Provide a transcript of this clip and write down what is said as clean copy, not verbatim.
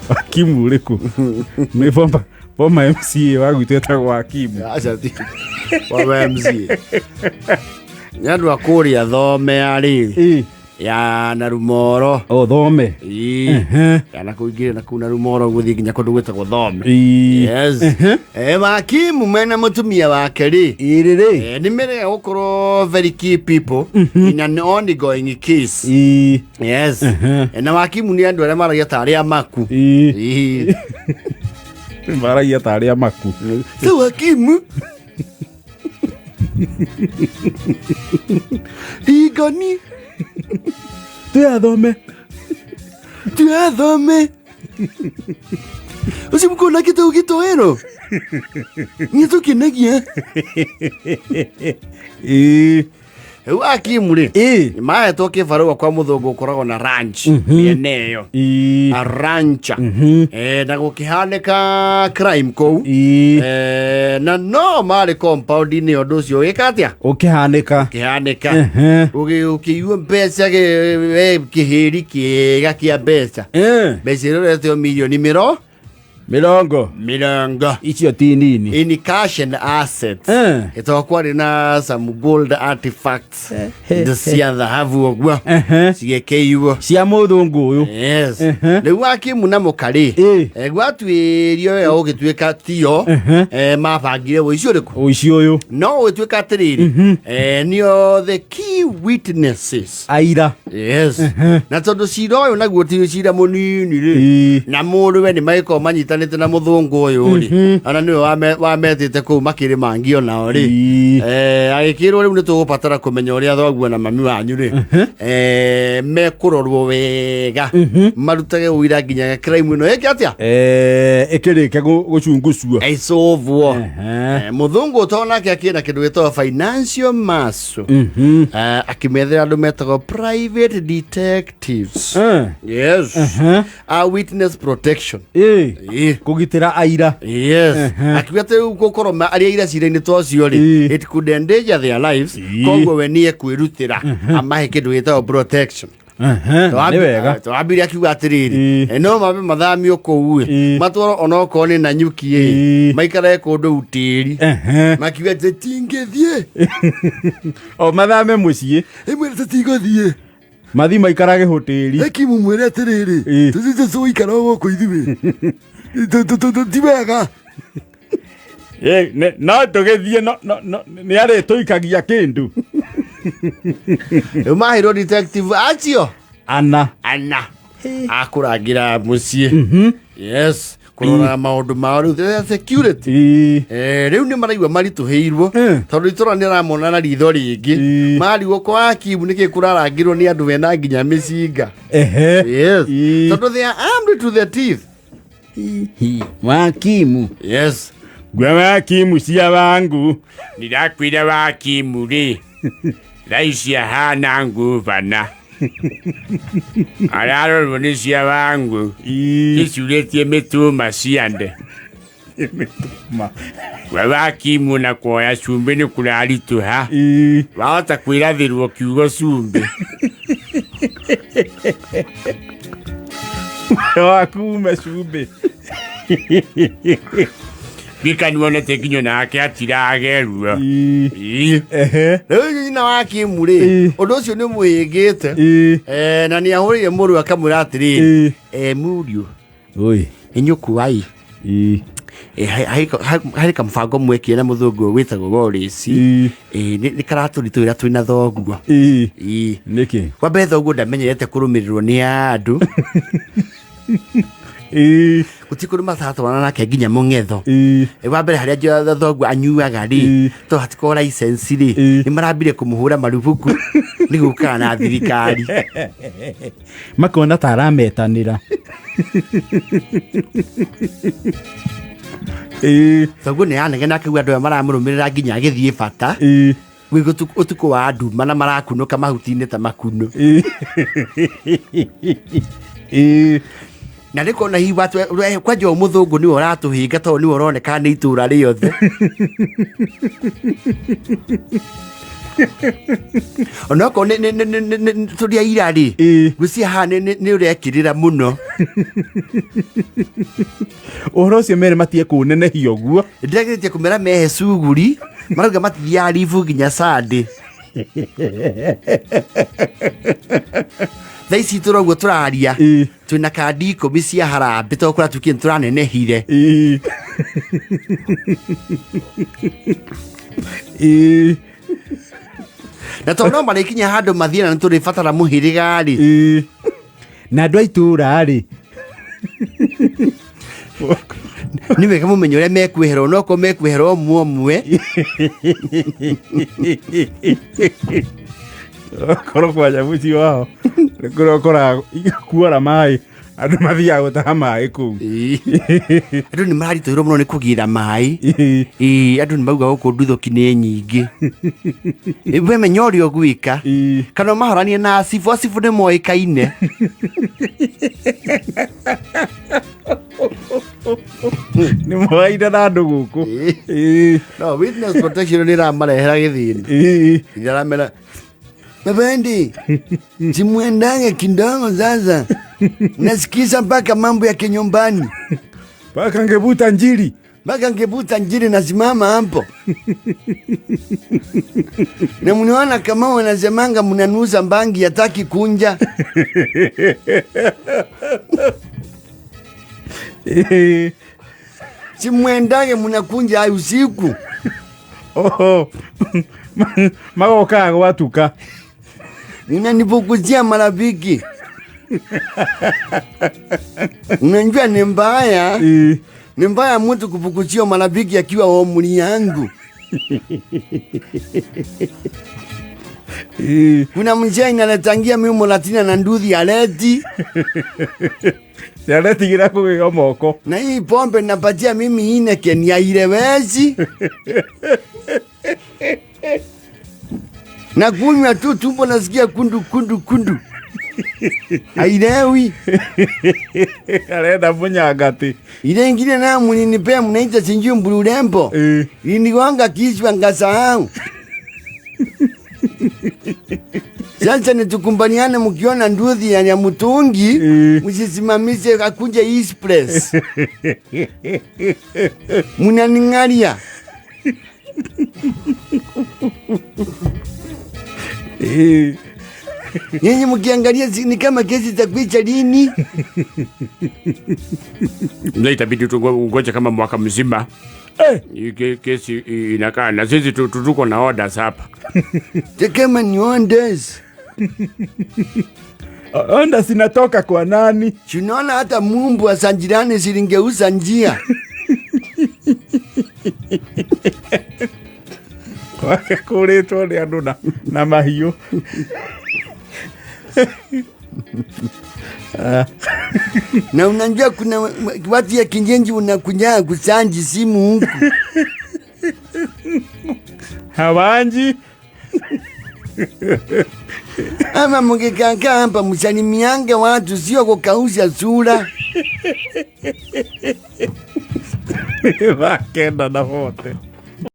Hakimu ũrĩkũ? Nĩ former MCA wa gwitũ etagwo Hakimu. Aca ti wa MCA. Nĩ andũ a kũrĩa thome ya rĩrĩ ya Narumoro. O thome. Ĩĩ. Ya na kũu ingĩrĩ na kũu Narumoro gũthiĩ nginya kũndũ gwĩtagwo Thome. Yes. Hakimu mena mũtumia wake rĩ, Ĩrĩ rĩ. Nĩ merega gũkorwo very key people in an ongoing case. Yes. Na wakimu nĩ andũ arĩa maragia ta arĩa maku. Ĩĩ. Maragia ta arĩa maku. So wakimu Igoni Twĩ athome. Tuathome ũcio mũkona kĩtau gĩtoero nĩ tũkenagia. Rĩu akimu rĩ, mahetwo kĩbarũa kwa mũthũngũ ũkoragwo na ranch mĩena ĩyo, a rancher. Na gũkĩhanĩka crime kũu. Na no marĩ compound-inĩ ũndũ ũcio ũgĩka atĩa? Ũkĩhanĩka. Kĩhanĩka. Ũkĩiywo mbeca, kĩhĩri kĩega kĩa mbeca, mbeca iria ũretwo mirioni mĩrongo. 20. Icio ti nini. In cash and assets. Ĩtoo kwarĩ na some gold artifacts, indo cia thahabu ũguo cigĩkĩiywo. Cia mũthũngũ ũyũ. Yes. Rĩu akimu na mũkarĩ, gwatuĩrio wega gũgĩtuĩka tio mabangire ũici ũrĩkũ. Ũici ũyũ. No gũgĩtuĩka atĩrĩrĩ, nĩo the key witnesses. Aira. Yes. Na tondũ cira ũyũ naguo ti cira mũnini rĩ, na mũrũwe nĩ magĩkorwo manyitanĩte na mũthũngũ ũyũ rĩ, ona nĩwe wametĩte kũu makĩrĩ mangi onao rĩ. Agĩkĩrwo rĩu nĩ tũgũbatara kũmenya ũrĩa thoguo na mami wanyu rĩ, mekũrorwo wega marutage ũira nginya crime ĩno ĩke atĩa? Ĩkĩrĩke gũcungucua. Ĩcũvwo. Mũthũngũ ũtonake akĩna kĩndũ gĩtagwo financial muscle. Akĩmethera andũ metagwo private detectives. Yes. A witness protection. Kũgitĩra aira. Yes. Akiuga atĩ rĩu gũkorwo arĩa aira cira-inĩ ta ũcio rĩ, it could endanger their lives. Koguo we nĩ ekwĩrutĩra amahe kĩndũ gĩtagwo protection. Nĩ wega. Twambire akiuga atĩrĩrĩ, no mambe mathamio kũu ĩ, matwarwo onokorwo nĩ Nanyuki ĩ, maikare kũndũ utĩri. Makiuga atĩ tingĩthiĩ. O mathame mũciĩ. Ĩmwe tũtigũthiĩ. Mathi maikarage hoteli. Ekimu mwĩre atĩrĩrĩ, tũthiĩ tũikara gũkũ ithuĩ. Ti wega. No tũgĩthiĩ nĩ arĩtũikagia kĩndũ. Rĩu maheirwo detective acio ana. Ana akũrangĩra mũciĩ, yes, kũrora maũndũ mao rĩu, the security. Rĩu nĩ maraigua maritũhĩirwo tondũ itũra nĩ aramona na ritho rĩngĩ. Marigwo kwa Akimu nĩkĩ kũrarangĩrwo nĩ andũ mena nginya mĩcinga. Yes. Tondũ they are armed to the teeth. Wakimu. Yes. Gwe wakimu cia wangu. Ndirakwĩra wakimu rĩ, thaa ici ahana nguvana ararorwo nĩ cia wangu icurĩtie mĩtũma ciande. We wakimu na kuoya cumbĩ nĩ kũraritũha. Wahota kwĩrathĩrwo kiugo cumbĩ. Wakume cumbĩ. Bika nĩwonete nginya nake atirageruo. Rĩu nyina wa Kimu rĩ, ũndũ ũcio nĩ mũhĩngĩte. Na nĩ ahũrĩire mũrũ akamwĩra atĩrĩrĩ, mũriũ, Oi. inyũkuai. Harĩ kamũbango mwekire na mũthũngũ ũyũ wĩtagwo Wallace. Nĩ karatũritũhĩra twĩ na thoguo. Nĩkĩ? Wa mbere thoguo ndamenyerete kũrũmĩrĩrwo nĩ andũ. Gũtirĩ kũndũ matatwarana nake nginya mũng'etho. Wa mbere harĩa thoguo anyuaga rĩ, to hatikorwo license rĩ, nĩ marambire kũmũhũra marubuku nĩ gũkaga na thirikari. Makona ta arametanĩra. Thoguo nĩ anegena akauga andũ aya maramũrũmĩrĩra nginya agĩthiĩ bata gwĩ ũtukũ wa nduma na marakunũka mahuti-inĩ ta makunũ. Na nĩ kuona hihi kwanja ũyũ mũthũngũ nĩwe ũratũhinga tondũ nĩwe ũroneka nĩ itũra rĩothe. Onokorwo tũrĩ aira rĩ, ngwĩciria haha nĩ ũrekĩrĩra mũno. Ũhoro ũcio mere matige kũnenehia ũguo. Ndĩrageretie kũmera mehe cuguri, marauga matithiaga ribu nginya Sunday. Thaa ici tũroguo tũraria, twĩna kandi 10 cia harambĩ tondũ kũrĩa tukie nĩtũranenehire. Na tondũ no marĩkinya handũ mathiĩ na nĩtũrĩbatara mũhĩrĩga rĩ. Na andũ a itũũra rĩ. Nĩ wega mũmenye ũrĩa mekwĩherwo, no korwo mekwĩherwo ũmwe ũmwe. Korwo kwanja mũciĩ wao nĩ kũrĩa ũkoraga kuora maĩ, andũ mathiaga gũtaha maĩ kũu. Andũ nĩ maritũhĩrwo mũno nĩ kũgĩra maĩ. Ĩĩ, andũ nĩ mauga gũkũ nduthũki nĩ nyingĩ. We menya ũrĩa ũgwĩka. Kana ũmahoranie na acibũ, acibũ nĩ moĩkaine. Nĩ moaine na andũ gũkũ. No, witness protection nĩ ĩramarehera gĩthĩni. Ĩramera Mabendi, simuendage kidogo sasa. Nasikiza mpaka mambo ya kinyumbani. Mpaka ngebuta njiri. Mpaka ngebuta njiri nasimama hapo. Na mnaona kama wanasemanga mnanusa mbangi hataki kunja. Simuendage mnakunja usiku. Oho. Magokaga gwatuka. Unanifukuzia marafiki. Unajua ni mbaya. Ni mbaya mtu kufukuzia marafiki akiwa umri yangu. Kuna mzee inaletangia mimi mulatina na nduthi ya leti. Ya leti gira kugiga moko. Na hii pombe napatia mimi ine kenia ilewezi. Na kunywa tu tumbo nasikia kundu kundu kundu. Hailewi. Arenda munyangati. Ile ingine nayo mlinipea mnaita sijui mburulembo. Ilinigonga kichwa ngasahau. Sasa nitukumbaniane mkiona nduthi ya mtungi, msisimamishe akuje express. Mnaningalia. Nyinyi mkiangalia ni kama kesi za kuicha lini? Ndio itabidi tungoje kama mwaka mzima. Hii kesi inakaa na sisi tuko na orders hapa. Kama ni orders. Orders zinatoka kwa nani? Tunaona hata mumbu wa sanjirani zilingeuza njia. Kwake kuritwo ni andu na mahiũ. Na unajua kuna watu ya kinjenji unakuja kusanji simu huku. Hawanji. Ama mngekaa hapa msalimiange watu, sio kukausha sura. Wakenda na wote.